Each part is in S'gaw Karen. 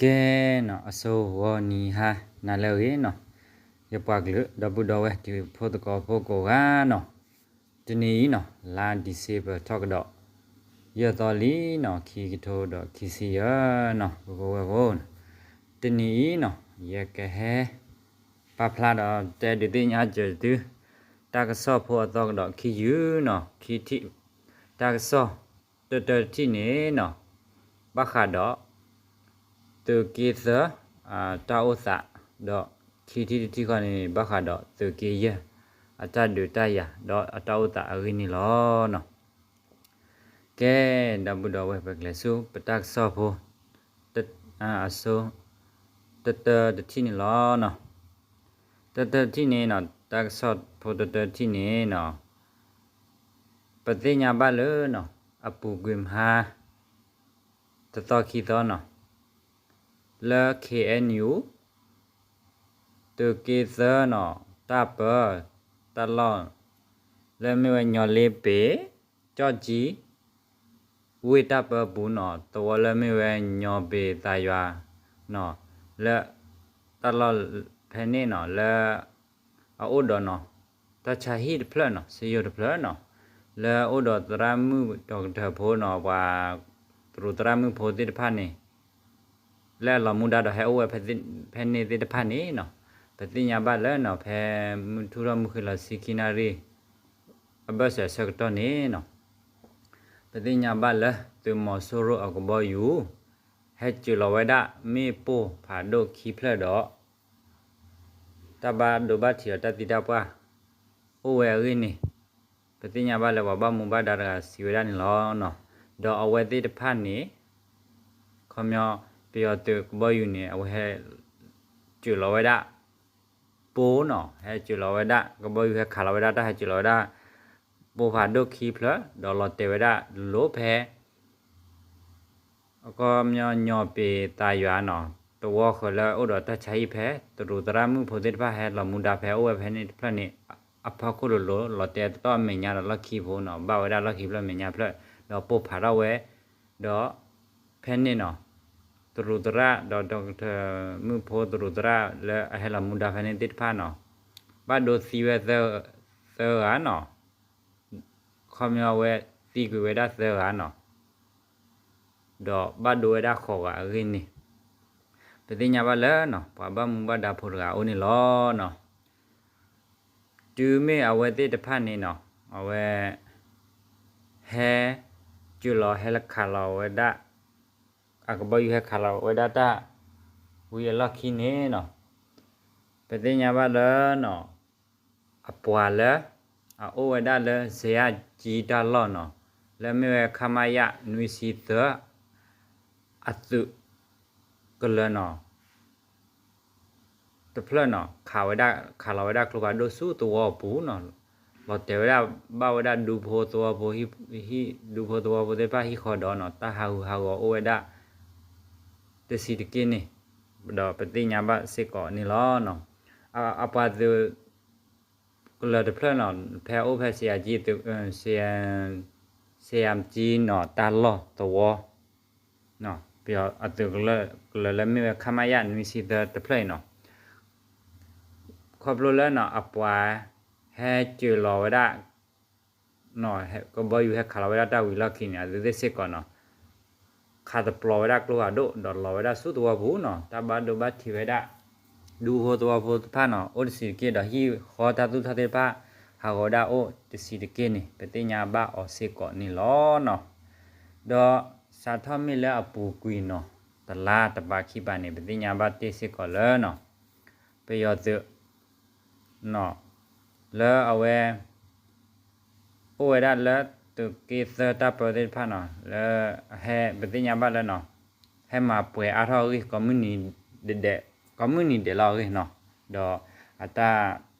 ကဲနီၤ အစိဂီၤနံၤဟါနၤလၢအဂ့ၤနီၤ, ယပှၤကလုာ်ဒီပုၢ်ဒီဝဲၢ်တံၤဖိသကိးဖိကိးဂၤနီၤ, တနံၤအံၤနီၤ လါ December ထီၣ်ကဒီး ယဲၢ်သီလံနီၤ ခံကထိဒီးခံဆံယဲၢ်နီၤ ပကဝဲၢ်ဖိ, တနံၤအံၤနီၤ ယကဟဲ ပာ်ဖျါဒီးတဲဒုးသ့ၣ်ညါစၢၤသု တၢ်ကစီၣ်ဖိအသီကဒီးခံယုၢ်နီၤ, ခံထံၣ်, တၢ်ကစီၣ်တတၢတထံၣ်န့ၣ်နီၤ ဘၣ်ဃးဒီး သုးက့သၢ တၢ်အိၣ်သး, ဒီးခံထံၣ်တထံၣ်ဃီန့ၣ် ဘၣ်ဃးဒီးသုးက့ယဲၢ် အတၢ်ဒုးတၢ်ယၤ ဒီးအတၢ်အိၣ်သးအဂ့ၢ်န့ၣ်လီၤနီၤ. ကဲ ဒီပုၢ်ဒီဝဲၢ် ပကလဲၤဆူပတၢ်ကစီၣ်ဖိ အစိ တတၢတထံၣ်န့ၣ်လီၤနီၤ. တတၢတထံၣ်န့ၣ်နီၤ တၢ်ကစီၣ်ဖိတတၢတထံၣ်န့ၣ်နီၤ ပသ့ၣ်ညါဘၣ်လၢနီၤ အပူၤကွံာ်မဟါ တသီခံသီနီၤ လၢ K N U သုးက့သၢနီၤ တၢ်ပၢ တၢ်လီၢ် လၢမ့ၢ်ဝဲညီလ့ပ့ၤ ကၠီၣ်ကၠံ ဝ့ၢ်တၢ်ပၢပူၤနီၤ သဝီလၢမ့ၢ်ဝဲညီပ့ၤသးယွၤနီၤ လၢ တၢ်လီၢ်ဖဲန့ၣ်နီၤ လၢ အအိၣ်ဒီးနီၤ တၢ်ဆါဟံၣ်တဖျၢၣ်နီၤ စယိတဖျၢၣ်နီၤ လၢအအိၣ်ဒီးသရၣ်မုၣ်ဒီကထၢၣ်ဖိနီၤ ပှၤ သရူးသရၣ်မုၣ်ဖိသ့ၣ်တဖၣ်န့ၣ် လၢအလီၤမူဒါဒီးဟဲအိၣ်ဝဲဖဲန့ၣ်သ့ၣ်တဖၣ်န့ၣ်နီၤ ပသ့ၣ်ညါဘၣ်လၢနီၤ ဖဲမုၢ်ထူၣ်ထီၣ်မုၢ်ဃ့လီၤဆံခံနၣ်ရံၣ် အဘၢၣ်စၢၤအဆၢကတီၢ်န့ၣ်နီၤ ပသ့ၣ်ညါဘၣ်လၢသုးမီၤစိရိၤအကဘီယူၤ ဟဲစၢၤလီၤဝဲဒၣ်မ့ၣ်ပိၢ်ဖးဒိၣ်ခံဖျၢၣ်ဒီး တၢ်ဘၣ်ဒိဘၣ်ထံးဒီးတၢ်သံတၢ်ပှၢ် အိၣ်ဝဲအဂ့ၢ်န့ၣ် ပသ့ၣ်ညါဘၣ်လၢပှၤဘၣ်မူဘၣ်ဒါတဂၤစံးဝဲဒၣ်န့ၣ်လီၤနီၤ. ဒီးအဝဲသ့ၣ်တဖၣ်န့ၣ် ခီပညီ ပယီၤသုးကဘီယူၤန့ၣ် အဝဲဟဲ စၢၤလီၤဝဲဒၣ် ပိၢ်နီၤ ဟဲစၢၤလီၤဝဲဒၣ် ကဘီယူၤဟဲခးလီၤဝဲဒၣ် တၢ်ဟဲစၢၤလီၤဝဲဒၣ် ပိၢ်ဖးဒိၣ်ခံဖျၢၣ် ဒီးလီၤတဲာ်ဝဲဒၣ်လိၤလိၤဖဲ အခီပညီညီပ့ၤသးယွၤနီၤ သဝီဃၢၤလၢအအိၣ်ဒီးတၢ်ဆါဟံၣ်ဖဲ သရူးသရၣ်မုၣ်ဖိသ့ၣ်တဖၣ် ဟဲလီၤမူဒါဖဲအိၣ်ဝဲဖဲန့ၣ်တဖျၢၣ်န့ၣ် အဖီခိၣ်လိၤလိၤ လီၤတဲာ်တတီၢ်အမဲာ်ညါဒီးလီၢ်ခံဖိနီၤ ဘၣ်ဝဲဒၣ်လီၢ်ခံဖျၢၣ်မဲာ်ညါဖျၢၣ် ဒီးပိၢ်ဖးထီၣ်ဝဲ ဒီး ဖဲန့ၣ်နီၤ သရူးသရၣ် ဒီး ဒီကထၢၣ်မုၣ်ဖိသရူးသရၣ်လၢအဟဲလီၤမူဒါဖဲန့ၣ်သ့ၣ်တဖၣ်နီၤ ဘၣ်ဒိသံဝဲ သၢဂၤနီၤ ခီပညီဝဲသံကွံာ်ဝဲဒၣ်သၢဂၤနီၤ ဒီးဘၣ်ဒိဝဲဒၣ်ဃိးဂၤအဂ့ၢ်န့ၣ် ပသ့ၣ်ညါဘၣ်လၢနီၤ ပှၤဘၣ်မူဘၣ်ဒါဖိတဂၤအိၣ်န့ၣ်လီၤနီၤ. တုၤမ့ၢ်အဝဲသ့ၣ်တဖၣ်န့ၣ်နီၤ အဝဲ ဟဲ စၢၤလီၤဟဲလၢခးလီၤဝဲဒၣ် အကဘီယူၤဟဲခးလီၤဝဲဒၣ်တၢ် ဝံၤအလီၢ်ခံန့ၣ်နီၤ ပသ့ၣ်ညါဘၣ်လၢနီၤ အပှၤလၢ အအိၣ်ဝဲဒၣ်လၢ စယၣ်ကၠံတၢ်လီၢ်နီၤ လၢမ့ၢ်ဝဲ ခမရ နွံဆံသၢ အသုးကလၢၤနီၤ တဖျၢၣ်နီၤ ခးဝဲဒၣ် ခးလီၤဝဲဒၣ်ကျိဖးဒိၣ်ဆူသဝီပူၤနီၤ လီၤတဲာ်ဝဲဒၣ် ဘၣ်ဝဲဒၣ်ဒူဖိသဝီဖိ ဟံၣ် ဒူဖိသဝီဖိသ့ၣ်တဖၣ်ဟံၣ်ဃီဒီးနီၤ တၢ်ဟးဂူာ်ဟးဂီၤအိၣ်ဝဲဒၣ် တဆံးတက့ၢ်န့ၣ် ဒီးပသ့ၣ်ညါဘၣ်စ့ၢ်ကီးန့ၣ်လီၤ. အပှၤသုး ကလၢၤတဖျၢၣ်နီၤ ဖဲအိၣ်ဖဲ စယၣ်ကၠံ သုး စယၣ်ကၠံနီၤ တၢ်လီၢ်သဝီ ပယီၤအသုးကလၢၤလၢမ့ၢ်ဝဲ ခမရ နွံဆံသၢ တဖျၢၣ်အံၤနီၤ ခီဖျိလၢနီၤ အပှၤ ဟဲစၢၤလီၤဝဲဒၣ် ကဘီယူၤဟဲခးလီၤဝဲဒၣ်တၢ်ဝံၤလီၢ်ခံန့ၣ် အသုးသ့ၣ်စ့ၢ်ကီးနီၤ ခးသပျိၤဝဲဒၣ်ကျိဖးဒိၣ် ဒီးလီၤဝဲဒၣ်ဆူသဝီပူၤနီၤ တၢ်ဘၣ်ဒိဘၣ်ထံးဝဲဒၣ် ဒူဖိသဝီဖိတဖၣ်နီၤ အိၣ်တဆံးတက့ၢ် ဒီးဟံၣ်ဃီတၢ်သူၣ်ထီၣ်သ့ၣ်တဖၣ် ဟးဂီၤဝဲဒၣ်အိၣ်တဆံးတက့ၢ်န့ၣ် ပသ့ၣ်ညါဘၣ်အီၤစ့ၢ်ကီးန့ၣ်လီၤနီၤ. ဒီးစးထီၣ်မ့ၢ်လၢအပူၤကွံာ်နီၤ တလါတပၤခံပၤန့ၣ် ပသ့ၣ်ညါဘၣ်တ့ၢ်စ့ၢ်ကီးလၢနီၤ ပယီၤသုး လၢအဝဲ အိၣ်ဝဲဒၣ်လၢသုးက့သၢတၢ်ပၢသ့ၣ်တဖၣ်နီၤ လၢ ဟဲပသ့ၣ်ညါဘၣ်လၢနီၤ ဟဲမၤပှဲၤအါထီၣ်အဂ့ၢ် ကိးမုၢ်နံၤဒဲး ကိးမုၢ်နံၤဒဲးလီၤအဂ့ၢ်နီၤ ဒီးအတၢ်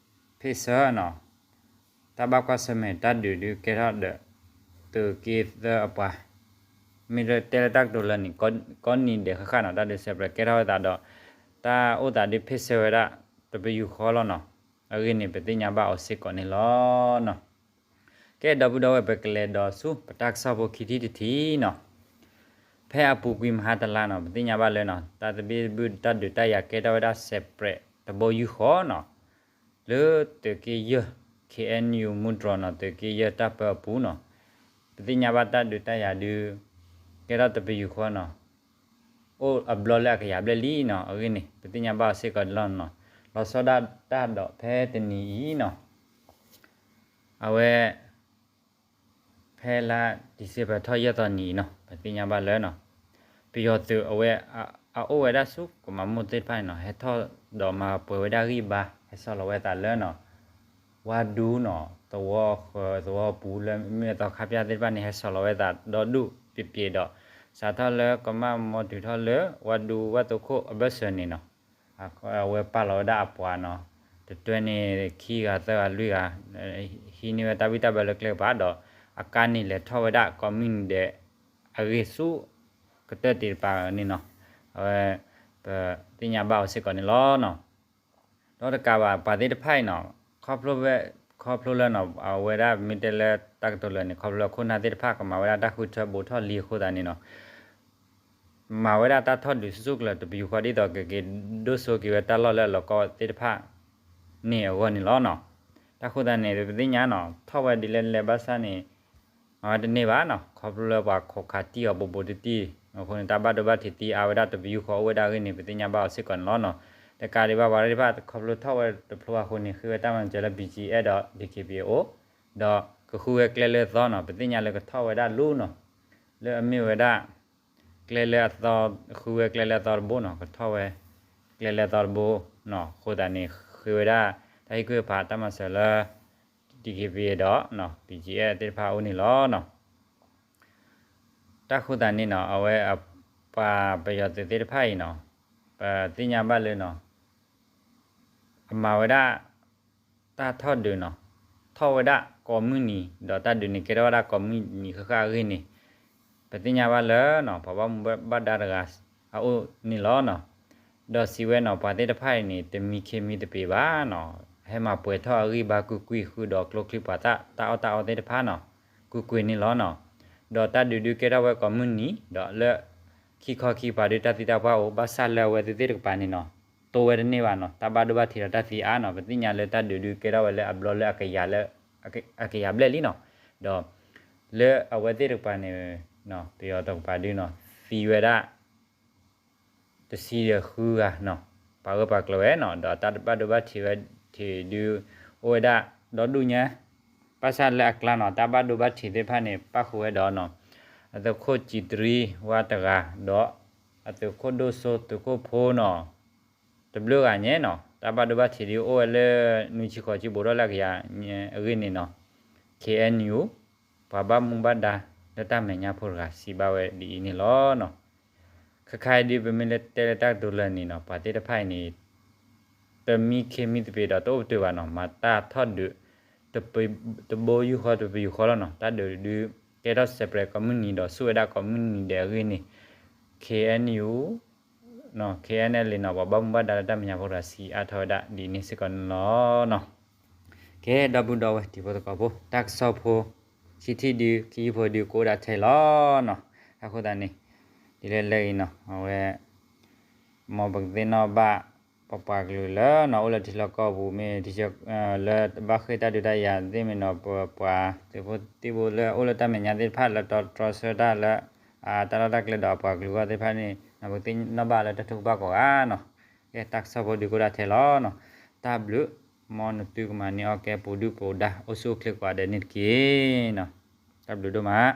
ဖ့ၣ်ဆၢနီၤ တၢ်ဘၣ်ကွၢ်ဆၢၣ်မဲာ်တၢ်ဒုးဒုးကဲထီၣ်ဒီး သုးက့သၢအပှၤ မ့ၢ်တဲလၢတၢ်ကတိၤလၢာ်န့ၣ် ကိးနံၤဒဲးဃၣ်ဃၣ်နီၤ တၢ်ဒုးစဲးပြဲးကဲထီၣ်ဝဲသးဒီး တၢ်အိၣ်သးဒုးဖ့ၣ်ဆၢဝဲဒၣ် တပယူာ်ဃီလီၤနီၤ အဂ့ၢ်န့ၣ် ပသ့ၣ်ညါဘၣ်အီၤစ့ၢ်ကီးန့ၣ်လီၤနီၤ. ကဲ ဒီပုၢ်ဒီဝဲၢ် ပကလဲၤဒီးဆူပတၢ်ကစီၣ်ဖိခံထံၣ်တထံၣ်နီၤ. ဖဲအပူၤကွံာ်မဟါတလါနီၤ ပသ့ၣ်ညါဘၣ်လၢနီၤ တၢ်သဘံၣ်သဘုၣ်တၢ်ဒုးတၢ်ယၤကဲထီၣ်ဝဲဒၣ် separate တဘိယူၢ်ဃီနီၤ လၢသုးက့ယဲၢ် K N U မူတြီၤနီၤ သုးက့ယဲၢ်တၢ်ပၢအပူၤနီၤ ပသ့ၣ်ညါဘၣ်တၢ်ဒုးတၢ်ယၤဒုး ကဲထီၣ်တပယူာ်ဃီနီၤ အိၣ်အဘျီလၢအကယၤဘျဲၣ်လံနီၤ အဂ့ၢ်န့ၣ် ပသ့ၣ်ညါဘၣ်အီၤစ့ၢ်ကီးန့ၣ်လီၤနီၤ လီၤဆီဒၣ်တၢ်ဒီးဖဲတနံၤအံၤနီၤ အဝဲ ဖဲလါ December ထီၣ်ယဲၢ်သီနံၤအံၤနီၤ ပသ့ၣ်ညါဘၣ်လၢနီၤ ပယီၤသုးအဝဲ အအိၣ်ဝဲဒၣ်ဆူကမၤမိၢ်သ့ၣ်တဖၣ်န့ၣ်နီၤ ဟဲထီၣ်ဒီးမၤပှဲၤဝဲဒၣ်ဂံၢ်ဘါ ဟဲဆီလီၤဝဲသးလၢနီၤ ဝါဒူနီၤ သဝီဃၢၤသဝီပူၤလၢမ့ၢ်အသီခါပၠၣ်သ့ၣ်တဖၣ်န့ၣ် ဟဲဆီလီၤဝဲသးဒီဒူၣ်ပျ့ၤပျ့ၤဒီး စးထီၣ်လၢကမၣ်မီတုၤထီၣ်လၢ ဝါဒူဝၣ်သိခိၣ်အဘၢၣ်စၢၤန့ၣ်နီၤ အဝဲပာ်လီၤဝဲဒၣ်အပှၤနီၤ တတွဲန့ၣ်ခံဂၤသၢဂၤလွံၢ်ဂၤ ဟံးန့ၢ်ဝဲတၢ်ဘံၣ်တၢ်ဘၢလၢကျဲကပၤဒီး အကါန့ၣ်လဲၤထီၣ်ဝဲဒၣ်ကိးမုၢ်နံၤဒဲး အဂ့ၢ်ဆူ ကတၢၢ်တံၢ်တပၤန့ၣ်နီၤ အဝဲ ပသ့ၣ်ညါဘၣ်အီၤစ့ၢ်ကီးန့ၣ်လီၤနီၤ ဒီးတကးဘၣ်ပှၤသ့ၣ်တဖၣ်အံၤနီၤ ခီဖျိဝဲ ခီဖျိလၢနီၤ အဝဲဒၣ်မ့ၢ်တဲလၢတၢ်ကတိၤလၢာ်န့ၣ် ခီဖျိလၢခိၣ်နၢ်သ့ၣ်တဖၣ်ကမၤဝဲဒၣ်တၢ်ဃုထၢဘူးထီၣ်လံအဃိသတးန့ၣ်နီၤ မၤဝဲဒၣ်တၢ်ထီၣ်ဒုးဆူၣ်ဆူၣ်ကလၢာ်တပယူာ်ဃီဒ်သိးကက့ၤ ဒိၣ်စိက့ၤဝဲတၢ်လီၢ်လၢအလီၤကီသ့ၣ်တဖၣ်န့ၣ်အဂီၢ်န့ၣ်လီၤနီၤ. တၢ်ဃိသတးန့ၣ် ပသ့ၣ်ညါနီၤ ထီၣ်ဝဲဒ်လဲၣ်လဲၣ်ဘၣ်ဆၣ်န့ၣ် မၤဝဲတန့ၢ်ဘၣ်နီၤ ခီဖျိလၢပှၤခိးခးတံၢ်အီၤဘူးဘူးတံၢ်တံၢ်အဃိန့ၣ် တၢ်ဘၣ်ဒိဘၣ်ထံးသံအါဝဲဒၣ်တပယူာ်ဃီအိၣ်ဝဲဒၣ်အဂ့ၢ်န့ၣ် ပသ့ၣ်ညါဘၣ်အီၤစ့ၢ်ကီးန့ၣ်လီၤနီၤ. တကးဒံးဘၣ်ပှၤသ့ၣ်တဖၣ်ခီဖျိထီၣ်ဝဲတဖျိအဃိန့ၣ် ဃ့ဝဲတၢ်မၤစၢၤလၢ B G F ဒီး D K B A အိၣ် ဒီးကဃုဝဲကျဲလၢအသီနီၤ ပသ့ၣ်ညါလၢကထီၣ်ဝဲဒၣ်လူနီၤ လၢအမ့ၢ်ဝဲဒၣ် ကျဲလၢအသီ ဃုဝဲကျဲလၢအသီတဘိနီၤ ကထီၣ်ဝဲ ကျဲလၢအသီတဘိနီၤ အဃိသတးန့ၣ် ဃ့ဝဲဒၣ် တၢ်ဟ့ၣ်ကူၣ်ဟ့ၣ်ဖးတၢ်မၤစၢၤလၢ D K B A ဒီး B G F သ့ၣ်တဖၣ်အအိၣ်န့ၣ်လီၤနီၤ. တၢ်ဃိသတးန့ၣ်နီၤ အဝဲပှၤပယီၤသုးသ့ၣ်တဖၣ်အံၤနီၤ ပသ့ၣ်ညါဘၣ်လၢနီၤ အမၤဝဲဒၣ် တၢ်ထီၣ်ဒုးနီၤ ထီၣ်ဝဲဒၣ်ကိးမုၢ်နံၤ ဒီးတၢ်ဒုးန့ၣ်ကဲထီၣ်ဝဲဒၣ်ကိးမုၢ်နံၤဃၣ်ဃၣ်အဂ့ၢ်န့ၣ် ပသ့ၣ်ညါဘၣ်လၢနီၤ ပှၤဘၣ်မူဘၣ်ဒါတဂၤအအိၣ်န့ၣ်လီၤနီၤ. ဒီးစံးဝဲနီၤ ပှၤသ့ၣ်တဖၣ်အံၤန့ၣ် တမံခ့မံသပ့ၤဘၣ်နီၤ ဟဲမၤပှဲၤထီၣ်အဂံၢ်ဘါကွ့ၢ်ကွ့ၢ်ဃုာ်ဒီးကျိချံပှၤသၣ်တၢ်အီၣ်တၢ်အီသ့ၣ်တဖၣ်နီၤ ကွ့ၢ်ကွ့ၢ်န့ၣ်လီၤနီၤ. ဒီးတၢ်ဒုးဒုးကဲထီၣ်ဝဲကိးမုၢ်နံၤ ဒီးလၢ ခံခီခံကပၤဒုးတၢ်သံတၢ်ပှၢ်အိၣ် ဘၣ်ဆၣ်လၢအဝဲသ့ၣ်သ့ၣ်တကပၤန့ၣ်နီၤ တိဝဲတန့ၢ်ဘၣ်နီၤ တၢ်ဘၣ်ဒိဘၣ်ထံးဒီးတၢ်သံအါနီၤ ပသ့ၣ်ညါလၢတၢ်ဒုးဒုးကဲထီၣ်ဝဲလၢအဘျီလၢအကယၤလၢ အကယၤဘျဲၣ်လံနီၤ. ဒီး လၢအဝဲသ့ၣ်တကပၤန့ၣ် ပယီၤတကပၤဒုးနီၤ သံဝဲဒၣ် တဆံဒီးဃုဂၤနီၤ ပာ်ဂၢၢ်ပာ်ကျၢၤဝဲနီၤ ဒီးတၢ်ဘၣ်ဒိဘၣ်ထံးဝဲထံးဒုး အိၣ်ဝဲဒၣ်ဒီဒူၣ်ညါ ဘၣ်ဆၣ်လၢအကျါနီၤ တၢ်ဘၣ်ဒိဘၣ်ထံးသ့ၣ်တဖၣ်န့ၣ် ပၣ်ဃုာ်ဝဲဒီးနီၤ အသုးခိၣ်စံးတရံဝါတဂၤ ဒီး အသုးခိၣ်ဒိၣ်စိသုးခိၣ်ဖိနီၤ တဘျုးဂၤညါနီၤ တၢ်ဘၣ်ဒိဘၣ်ထံးဒုးအိၣ်ဝဲလၢ နွံဆံဃိးဆံဘူးထီၣ်လၢအကယၤအဂ့ၢ်န့ၣ်နီၤ K N U ပှၤဘၣ်မူဘၣ်ဒါလၢတၢ်မဲာ်ညါဖိတဂၤစံးဘၣ်ဝဲဒ်အံၤန့ၣ်လီၤနီၤ. ခဲခါအံၤဒုးပမ့ၢ်လၢတဲလၢတၢ်ကတိၤလၢာ်န့ၣ်နီၤ ပှၤသ့ၣ်တဖၣ်အံၤန့ၣ် တမံခ့မံသပ့ၤဒီးတအိၣ်ပတုာ်ဘၣ်နီၤ မၤတၢ်ထီၣ်ဒုး တဘိယူၢ်ဃီတပယူၢ်ဃီလီၤနီၤ တၢ်ဒုးဒုး ကဲထီၣ် separate ကိးမုၢ်နံၤဒီးဆူၣ်ဝဲဒၣ်ကိးမုၢ်နံၤဒဲးအဂ့ၢ်န့ၣ် K N U K N L နီၤ ပှၤဘၣ်မူဘၣ်ဒါလၢတၢ်မဲာ်ညါဖိတဂၤစံးအါထီၣ်ဝဲဒၣ်ဒ်န့ၣ်စ့ၢ်ကီးန့ၣ်လီၤနီၤ. ကဲ ဒီပုၢ်ဒီဝဲၢ်တံၤဖိသကိးဖိ တၢ်ကစီၣ်ဖိ ဆံထံၣ်ဒုး ခံယုၢ်ဖိဒုး ကအိၣ်ဒၣ်ထဲလီၤနီၤ. အဃိသတးန့ၣ် ဒ်လဲၣ်လဲၣ်အံၤနီၤ အဝဲ မ်ပကသ့ၣ်နီၣ်ဘၣ် ပပှၤကလုာ်လၢနီၤ အိၣ်လၢထံလီၢ်ကီၢ်ပူၤမ့ၢ် လၢဘၣ်ဃ့ၢ်တၢ်ဒုးတၢ်ယၤသ့ၣ်မ့ၢ်နီၤ ပပှၤသုးဖိသံၣ်ဖိလၢအအိၣ်လၢတၢ်မဲာ်ညါသ့ၣ်တဖၣ်လၢတြီဆၢတၢ်လၢ တၢ်လီၢ်တၢ်ကျဲဒီးအပှၤကလုာ်ဂီၢ်သ့ၣ်တဖၣ်န့ၣ် ပကသ့ၣ်နီၣ်ဘၣ်လၢတၢ်ထုကဖၣ်ကိးဂၤနီၤ. ကဲ တၢ်ကစီၣ်ဖိဒုးကအိၣ်ဒၣ်ထဲလီၤနီၤ. တၢ်ဘျုး မ်နသုကမၤန့ၢ်အီၣ်ကဲပူၤဒုၣ်ပူၤဒါ အိၣ်ဆူၣ်အိၣ်ချ့ကိးဂၤဒဲးန့ၣ်တက့ၢ်နီၤ. တၢ်ဘျုးဒိၣ်မး.